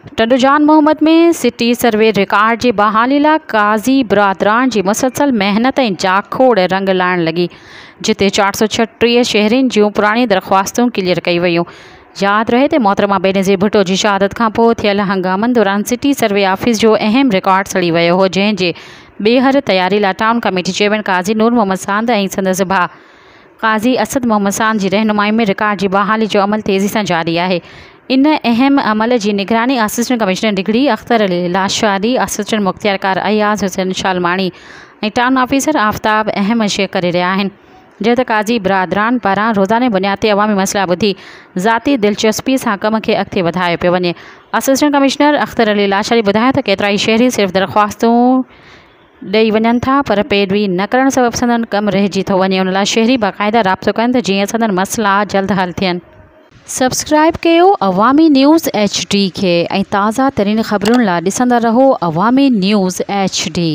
Tando Jan Muhammad ۾ city survey record جي بحالي لاء قاضي برادران جي مسلسل محنت ۽ جاکوڙ رنگ لائڻ لڳي، جتي 436 شهرين جون پراڻيون درخواستون ڪليئر ڪيون ويون. ياد رهي ته محترمه بينظير ڀٽو جي شهادت کانپوء ٿيل هنگامن دوران سٽي سروي آفيس جو اهم رڪارڊ سڙي ويو هو، جنهن جي ٻيهر تياري لاء town committee chairman Qazi Noor Muhammad Sand ۽ سندس ڀاء قاضي اسد محمد ساند جي رهنمائي ۾ رڪارڊ جي بحالي جو عمل تيزي سان جاري آهي. ان اهم عمل جي نگراني assistant commissioner Digri Akhtar Ali Lashari, assistant mukhtiarkar Ayaz Hussain Shalmani ۽ town officer Aftab Ahmed Shaikh ڪري رهيا آهن. جڏهن ته قاضي برادران پاران روزاني بنياد تي عوامي مسئلا ٻڌي ذاتي دلچسپي سان ڪم کي اڳتي وڌايو پيو وڃي. اسسٽنٽ ڪمشنر اختر علي لاشاري ٻڌايو ته ڪيترائي شهري صرف درخواستون ڏئي وڃن ٿا پر پيروي نه ڪرڻ سبب سندن ڪم رهجي ٿو وڃي ان لاء شهري باقاعده رابطو ڪن ته جيئن سندن مسئلا جلد حل ٿين. سبسڪرائب ڪيو عوامي نيوز ايڇ ڊي کي ۽ تازه ترين خبرن لاء ڏسندا رهو عوامي نيوز ايڇ ڊي.